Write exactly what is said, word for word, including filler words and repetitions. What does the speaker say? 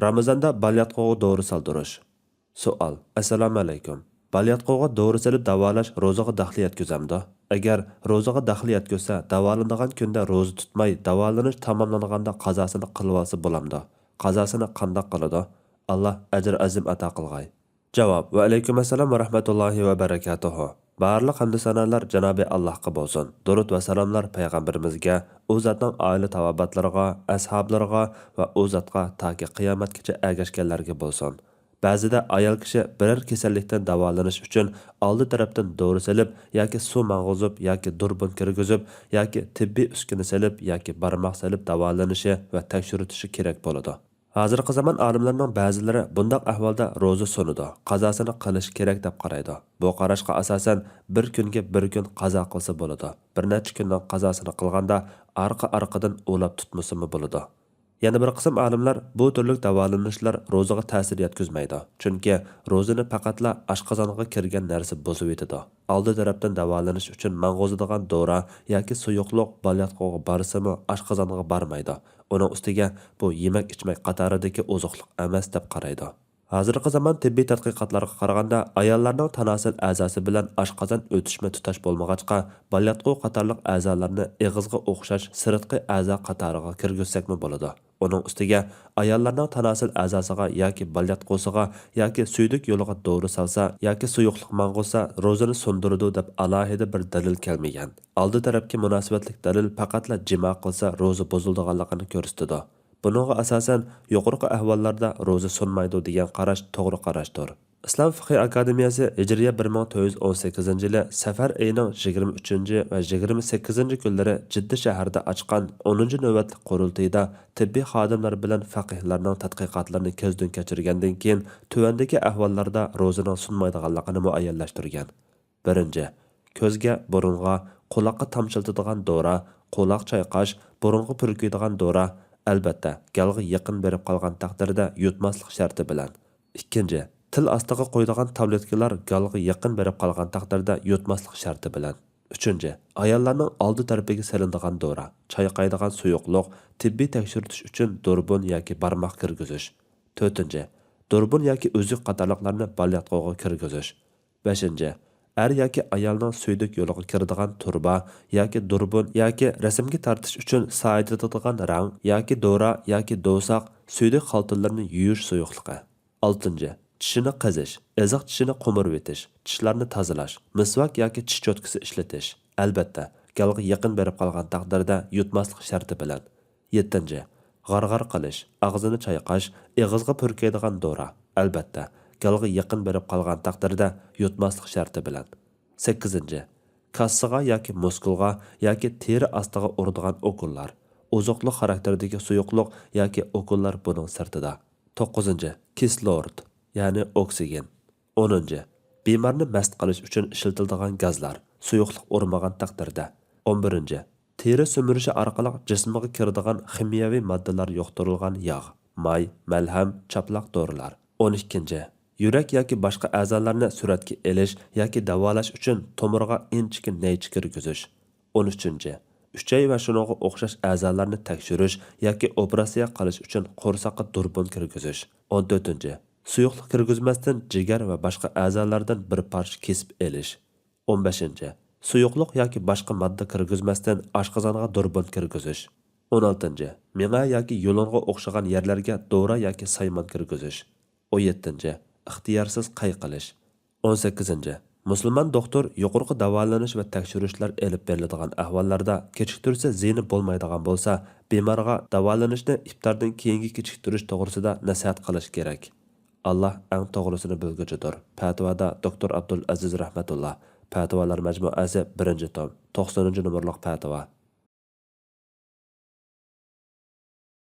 رامىزاندا بالىياتقۇغا دورا سالدۇرۇش. سوئال: ئەسسالامۇئەلەيكۇم. بالىياتقۇغا دورا سېلىپ داۋالاش روزىغا دەخلى يەتكۈزەمدۇ؟ ئەگەر روزىغا دەخلى يەتكۈزسە، داۋالىنىدىغان كۈندە روزا تۇتماي، داۋالىنىش تاماملانغاندا قازاسىنى قىلىۋالسا بولامدۇ؟ قازاسىنى قانداق قىلىدۇ؟ ئاللا ئەجر ئەزىم ئاتا قىلغاي. جاۋاب: ۋەئەلەيكۇم ئەسسالام ۋە رەھمەتۇللاھى ۋە بەرەكاتۇھۇ. بارلىق ھەمدۇ سانالار جانابى ئاللاھقا بولسۇن. دۇرۇت ۋە سالاملار پەيغەمبىرىمىزگە، ئۇ زاتنىڭ ئائىلە تاۋابىئاتلىرىغا، ئەسھابلىرىغا ۋە ئۇ زاتقا تاكى قىيامەتكىچە ئەگەشكەنلەرگە بولسۇن. بەزىدە ئايال كىشى بىرەر كېسەللىكتىن داۋالىنىش ئۈچۈن ئالدى تەرەپتىن دورا سېلىپ ياكى سۇ ماڭغۇزۇپ ياكى دۇربۇن كىرگۈزۈپ ياكى تېببىي ئۈسكۈنە سېلىپ ياكى بارماق سېلىپ داۋالىنىشى ۋە تەكشۈرتۈشى كېرەك بولىدۇ. ھازىرقى زامان ئالىملىرىنىڭ بەزىلىرى بۇنداق ئەھۋالدا روزا سۇنىدۇ، قازاسىنى قىلىش كېرەك دەپ قارايدۇ. بۇ قاراشقا ئاساسەن، بىر كۈنگە بىر كۈن قازا قىلسا بولىدۇ. بىر نەچچە كۈننىڭ قازاسىنى قىلغاندا، ئارقا-ئارقىدىن ئۇلاپ تۇتمىسىمۇ بولىدۇ. يەنە بىر قىسىم ئالىملار بۇ تۈرلۈك داۋالىنىشلار روزىغا تەسىر يەتكۈزمەيدۇ، چۈنكى روزىنى پەقەتلا ئاشقازانغا كىرگەن نەرسە بۇزۇۋېتىدۇ. ئالدى تەرەپتىن داۋالىنىش ئۈچۈن ماڭغۇزىدىغان دورا ياكى سۇيۇقلۇق بالىياتقۇغا بارسىمۇ، ئاشقازانغا بارمايدۇ. ئۇنىڭ ئۈستىگە بۇ يېمەك-ئىچمەك قاتارىدىكى ئوزۇقلۇق ئەمەس دەپ قارايدۇ. ھازىرقى زامان تېببىي تەتقىقاتلارغا قارىغاندا، ئاياللارنىڭ تاناسىل ئەزاسى بىلەن ئاشقازان ئۆتۈشمە تۇتاش بولمىغاچقا، بالىياتقۇ قاتارلىق ئەزالارنى ئېغىزغا ئوخشاش سىرتقى ئەزا قاتارىغا كىرگۈزسەكمۇ بولىدۇ. ئۇنىڭ ئۈستىگە، ئاياللارنىڭ تاناسىل ئەزاسىغا ياكى بالىياتقۇسىغا ياكى سۈيدۈك يولىغا دورا سالسا ياكى سۇيۇقلۇق ماڭغۇزسا، روزىنى سۇندۇرىدۇ دەپ ئالاھىدە بىر دەلىل كەلمىگەن. ئالدى تەرەپكە مۇناسىۋەتلىك دەلىل پەقەتلا جىما قىلسا روزا بۇزۇلىدىغانلىقىنى كۆرسىتىدۇ. بۇنىڭغا ئاساسەن، يۇقىرىقى ئەھۋاللاردا روزا سۇنمايدۇ دېگەن قاراش توغرا قاراشتۇر. ئىسلام فىقھى ئاكادېمىيەسى ھىجرىيە بىر مىڭ تۆت يۈز ئون سەككىزىنچى يىلى سەپەر ئېيىنىڭ يىگىرمە ئۈچىنچى ۋە يىگىرمە سەككىزىنچى كۈنلىرى جىددە شەھىرىدە ئاچقان ئونىنچى نۆۋەتلىك قۇرۇلتىيىدا تېببىي خادىملار بىلەن فەقىھلەرنىڭ تەتقىقاتلىرىنى كۆزدىن كەچۈرگەندىن كېيىن، تۆۋەندىكى ئەھۋاللاردا روزىنىڭ سۇنمايدىغانلىقىنى مۇئەييەنلەشتۈرگەن. بىرىنچى، كۆزگە، بۇرۇنغا، قۇلاققا تامچىلىتىدىغان دورا، قۇلاق چايقاش، بۇرۇنغا پۈركۈيدىغان دورا، ئەلۋەتتە، گالغا يېقىن بېرىپ قالغان تەقدىردە يۇتماسلىق شەرتى بىلەن. ئىككىنچى، تىل ئاستىغا قويىدىغان تابلېتكىلار گالغا يېقىن بېرىپ قالغان تەقدىردە يۇتماسلىق شەرتى بىلەن. ئۈچىنچى، ئاياللارنىڭ ئالدى تەرىپىگە سېلىنىدىغان دورا، چايقايدىغان سۇيۇقلۇق، تېببىي تەكشۈرتۈش ئۈچۈن دۇربۇن ياكى بارماق كىرگۈزۈش. تۆتىنچى، دۇربۇن ياكى ئۈزۈك قاتارلىقلارنى بالىياتقۇغا كىرگۈزۈش. بەشىنچى، ئەر ياكى ئايالنىڭ سۈيدۈك يولىغا كىرىدىغان تۇرۇبا ياكى دۇربۇن ياكى رەسىمگە تارتىش ئۈچۈن سايىتىدىغان رەڭ ياكى دورا ياكى دوۋساق، سۈيدۈك خالتىلىرىنى يۇيۇش سۇيۇقلۇقى. ئالتىنچى، چىشىنى قېزىش، ئېزىق چىشىنى قومۇرۇۋېتىش، چىشلارنى تازىلاش، مىسۋاك ياكى چىش چوتكىسى ئىشلىتىش، ئەلۋەتتە، گالغا يېقىن بېرىپ قالغان تەقدىردە يۇتماسلىق شەرتى بىلەن. يەتتىنچى، غارغار قىلىش، ئاغزىنى چايقاش، ئېغىزغا پۈركەيدىغان دورا، ئەلۋەتتە، گالغا يېقىن بېرىپ قالغان تەقدىردە يۇتماسلىق شەرتى بىلەن. سەككىزىنچى، كاسسىغا ياكى مۇسكۇلغا ياكى تېرە ئاستىغا ئۇرىدىغان ئوكۇللار، ئوزۇقلۇق خاراكتېرىدىكى سۇيۇقلۇق ياكى ئوكۇللار بۇنىڭ سىرتىدا. توققۇزىنچى، كىسلورود، يەنى ئوكسىگېن. ئونىنچى، بىمارنى مەست قىلىش ئۈچۈن ئىشلىتىلىدىغان گازلار، سۇيۇقلۇق ئۇرمىغان تەقدىردە. ئون بىرىنچى، تېرە سۈمۈرۈشى ئارقىلىق جىسمىغا كىرىدىغان خىمىيەۋى ماددىلار يۇقتۇرۇلغان ياغ، ماي، مەلھەم، چاپلاق دورىلار. ئون ئىككىنچى، يۈرەك ياكى باشقا ئەزالارنى سۈرەتكە ئېلىش ياكى داۋالاش ئۈچۈن تومۇرغا ئىنچىكە نەيچە كىرگۈزۈش. ئون ئۈچىنچى، ئۈچەي ۋە شۇنىڭغا ئوخشاش ئەزالارنى تەكشۈرۈش ياكى ئوپېراتسىيە قىلىش ئۈچۈن قورساققا دۇربۇن كىرگۈزۈش. ئون تۆتىنچى، سۇيۇقلۇق كىرگۈزمەستىن جىگەر ۋە باشقا ئەزالاردىن بىر پارچە كېسىپ ئېلىش. ئون بەشىنچى، سۇيۇقلۇق ياكى باشقا ماددا كىرگۈزمەستىن ئاشقازانغا دۇربۇن كىرگۈزۈش. ئون ئالتىنچى، مېڭە ياكى يۇلۇنغا ئوخشىغان يەرلەرگە دورا ياكى سايمان كىرگۈزۈش. ئون يەتتىنچى، ئىختىيارسىز قەي قىلىش. ئون سەككىزىنچى، مۇسۇلمان دوختۇر يۇقىرىقى داۋالىنىش ۋە تەكشۈرۈشلەر ئېلىپ بېرىلىدىغان ئەھۋاللاردا كېچىكتۈرسە زىيىنى بولمايدىغان بولسا، بىمارغا داۋالىنىشنى ئىپتاردىن كېيىنگە كېچىكتۈرۈش توغرىسىدا نەسىھەت قىلىش كېرەك. ئاللا ئەڭ توغرىسىنى بىلگۈچىدۇر. پەتىۋادا دوكتور ئابدۇل ئەزىز رەھمەتۇللا، پەتىۋالار مەجمۇئەسى، بىرىنچى توم، توقسىنىنچى نومۇرلۇق پەتىۋا.